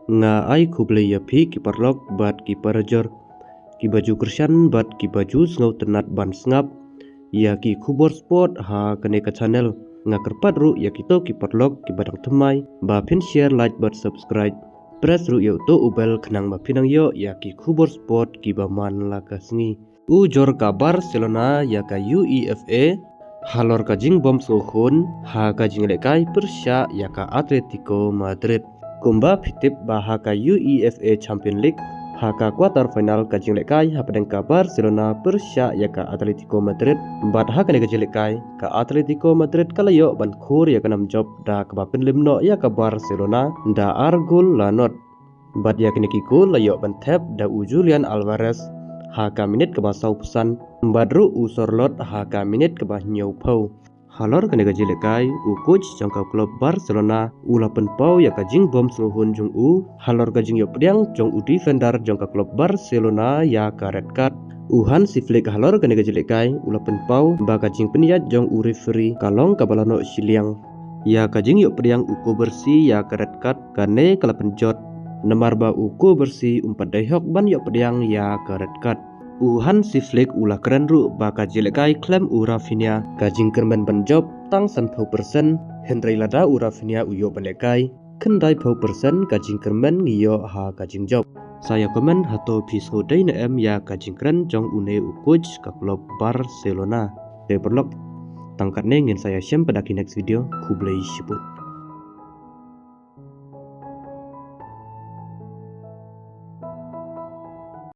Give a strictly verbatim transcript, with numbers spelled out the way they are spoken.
Nga ai khublei ïa phi ki paralok bad ki parajor, ki ba ju kyrshan bad ki ba ju sngewtynnat ban sngap ïa ki khubor sport ha kane ka channel. Nga kyrpad ruh ïa kito ki paralok ki ba dang thymmai ba phin share, like bad subscribe. Press ruh ïa uto u bell khnang ba phin nang ïoh ïa ki khubor sport ki ba man la ka sngi. U jor ka Barcelona ïa ka UEFA halor ka jingbym sngewhun ha ka jinglehkai pyrshah ïa ka Atletico Madrid. Kumba phi tip ba ha ka UEFA Champions League, ha ka quarter final ka jinglehkai hapdeng ka Barcelona pyrshah ïa ka Atletico Madrid, bad ha kane ka jinglehkai ka Atletico Madrid ka la ïoh ban khur ïa ka nam jop da kaba pynlem noh ïa ka Barcelona da ar gol la nod. Bad ïa kine ki gol la ïoh ban thep da u Julian Alvarez ha ka minit kaba sawphew san, bad ruh u Sørloth ha ka minit kaba hynñiewphew. Halor kane ka jinglehkai, u coach jong ka klub Barcelona u la pynpaw ïa ka jingbym sngewhun jong u halor ka jingïoh pdiang jong u defender jong ka klub Barcelona ïa ka red card. U Hansi Flick halor kane ka jinglehkai u la pynpaw ba ka jingpynïaid jong u referee ka long kaba la noh shiliang. Ïa ka jingïoh pdiang u Cubarsí ïa ka red card, kane ka la pynjot namar ba u Cubarsí um pat dei hok ban ïoh pdiang ïa ka red card. U Hansi Flick u la kren ruh ba ka jinglehkai khlem u Raphinha ka jingkyrmen ban jop tang sanphew persen, hynrei lada u Raphinha u ïoh ban lehkai, khyndaiphew persen ka jingkyrmen ngi ïoh ha ka jingjop. Sa ïa comment hato phi sngewdei ne em ïa ka jingkren jong une u coach ka klub Barcelona. Te paralok, tang katne ngin sa ïa shem pat ha ki next video. Khublei shibun.